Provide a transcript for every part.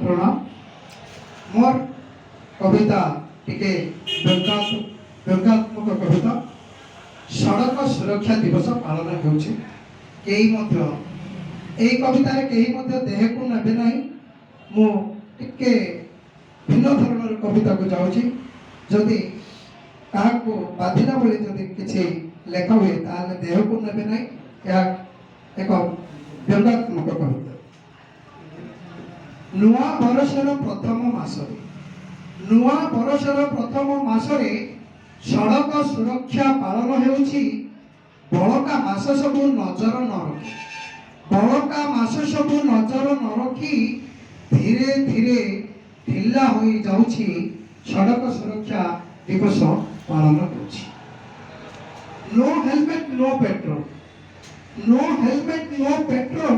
ପ୍ରଣାମ। ମୋର କବିତା ଟିକେ ବ୍ୟଙ୍ଗାତ୍ମକ କବିତା। ସଡ଼କ ସୁରକ୍ଷା ଦିବସ ପାଳନ ହେଉଛି। କେହି ମଧ୍ୟ ଏଇ କବିତାରେ କେହି ମଧ୍ୟ ଦେହକୁ ନେବେ ନାହିଁ। ମୁଁ ଟିକେ ଭିନ୍ନ ଧରଣର କବିତାକୁ ଯାଉଛି। ଯଦି କାହାକୁ ବାଧିଲା ଭଳି ଯଦି କିଛି ଲେଖା ହୁଏ, ତାହେଲେ ଦେହକୁ ନେବେ ନାହିଁ। ଏହା ଏକ ବ୍ୟଙ୍ଗାତ୍ମକ କବିତା। ନୂଆ ବରଷର ପ୍ରଥମ ମାସରେ, ନୂଆ ବରଷର ପ୍ରଥମ ମାସରେ ସଡ଼କ ସୁରକ୍ଷା ପାଳନ ହେଉଛି। ବଳକା ମାସ ସବୁ ନଜର ନ ରଖି, ବଳକା ମାସ ସବୁ ନଜର ନ ରଖି ଧୀରେ ଧୀରେ ଢିଲା ହୋଇଯାଉଛି। ସଡ଼କ ସୁରକ୍ଷା ଦିବସ ପାଳନ ହେଉଛି। No helmet, no petrol, no helmet, no petrol.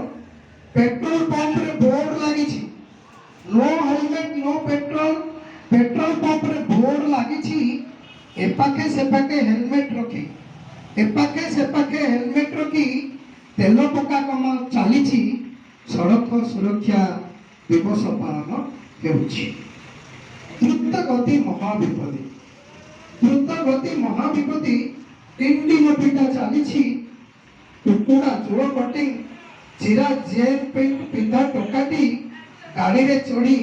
Petrol ପମ୍ପରେ ବୋର୍ଡ ଲାଗିଛି। No helmet, no petrol, petrol ପମ୍ପରେ ବୋର୍ଡ ଲାଗିଛି। ଏପାଖେ ସେପାଖେ ହେଲମେଟ ରଖି, ଏପାଖେ ସେପାଖେ ହେଲମେଟ ରଖି ତେଲ ପକା କାମ ଚାଲିଛି। ସଡ଼କ ସୁରକ୍ଷା ଦିବସ ପାଳନ ହେଉଛି। ଦ୍ରୁତ ଗତି ମହାବିପତ୍ତି, ଦ୍ରୁତ ଗତି ମହାବିପତ୍ତି, ଡିଣ୍ଡିମ ପିଟା ଚାଲିଛି। କୁକୁଡ଼ା ଚୂଳ କଟିଂ ଚିରା ଜେନ୍ ପେଣ୍ଟ ପିନ୍ଧା ଟୋକାଟି ଗାଡ଼ିରେ ଚଢ଼ି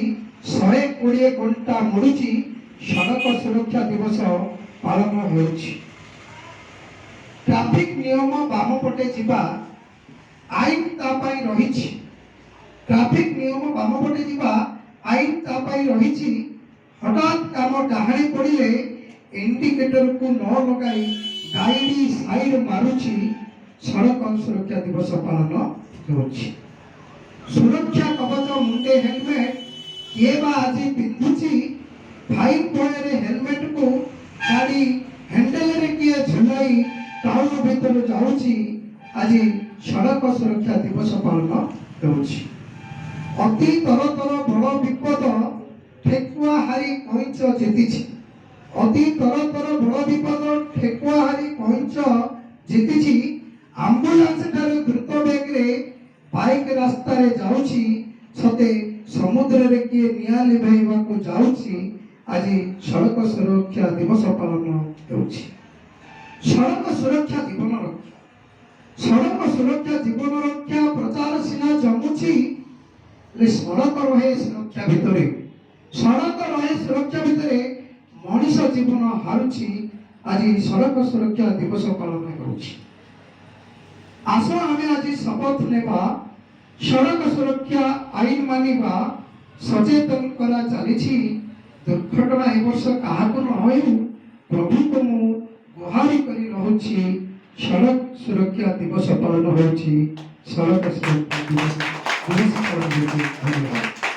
120 ଘଣ୍ଟା ମୋଡ଼ୁଛି। ସଡ଼କ ସୁରକ୍ଷା ଦିବସ ପାଳନ ହେଉଛି। ଟ୍ରାଫିକ ନିୟମ ବାମ ପଟେ ଯିବା ଆଇନ ତା ପାଇଁ ରହିଛି। ଟ୍ରାଫିକ ନିୟମ ବାମ ପଟେ ଯିବା ଆଇନ ତା ପାଇଁ ରହିଛି। ହଠାତ୍ କାମ ଡାହାଣୀ ପଡ଼ିଲେ ଇଣ୍ଡିକେଟରକୁ ନ ଲଗାଇ ଗାଇଡି ସାଇଡ ମାରୁଛି। ସଡ଼କ ସୁରକ୍ଷା ଦିବସ ପାଳନ ହେଉଛି। ସୁରକ୍ଷା କବଚ ମୁଣ୍ଡେ ହେଲମେଟ କିଏ ବା ଆଜି ପିନ୍ଧୁଛି? ଫାଇନ ଭୟରେ ହେଲମେଟକୁ ଗାଡ଼ି ହ୍ୟାଣ୍ଡେଲରେ କିଏ ଝୁଲାଇ ଟାଉନ ଭିତରୁ ଯାଉଛି। ଆଜି ସଡ଼କ ସୁରକ୍ଷା ଦିବସ ପାଳନ ହେଉଛି। ଅତି ତରତର ବଡ଼ ବିପଦ, ଠେକୁଆ ହାରି କଇଁଚ ଜିତିଛି। ଅତି ତରତର ବଡ଼ ବିପଦ, ଠେକୁଆ ହାରି କଇଁଚ ଜିତିଛି। ଆମ୍ବୁଲାନ୍ସ ଠାରୁ ଦ୍ରୁତ ବେଗରେ ବାଇକ୍ ରାସ୍ତାରେ ଯାଉଛି। ସତେ ସମୁଦ୍ରରେ କିଏ ନିଆଁ ଲିଭାଇବାକୁ ଯାଉଛି। ଆଜି ସଡ଼କ ସୁରକ୍ଷା ଦିବସ ପାଳନ ହେଉଛି। ସଡ଼କ ସୁରକ୍ଷା ଜୀବନ ରକ୍ଷା, ସଡ଼କ ସୁରକ୍ଷା ଜୀବନ ରକ୍ଷା, ପ୍ରଚାର ସିନା ଜମୁଛି, ହେଲେ ସଡ଼କ ରହେ ସୁରକ୍ଷା ଭିତରେ, ସଡ଼କ ରହେ ସୁରକ୍ଷା ଭିତରେ ମଣିଷ ଜୀବନ ହାରୁଛି। ଆଜି ସଡ଼କ ସୁରକ୍ଷା ଦିବସ ପାଳନ ହେଉଛି। ଆସ ଆମେ ଆଜି ଶପଥ ନେବା, ସଡ଼କ ସୁରକ୍ଷା ଆଇନ ମାନିବା, ସଚେତନ କରା ଚାଲିଛି। ଦୁର୍ଘଟଣା ଏ ବର୍ଷ କାହାକୁ ନ ହେଉ, ପ୍ରଭୁଙ୍କୁ ମୁଁ ଗୁହାରି କରି ରହୁଛି। ସଡ଼କ ସୁରକ୍ଷା ଦିବସ ପାଳନ ହେଉଛି। ସଡ଼କ ସୁରକ୍ଷା ଦିବସ ପାଳନ ହେଉଛି। ଧନ୍ୟବାଦ।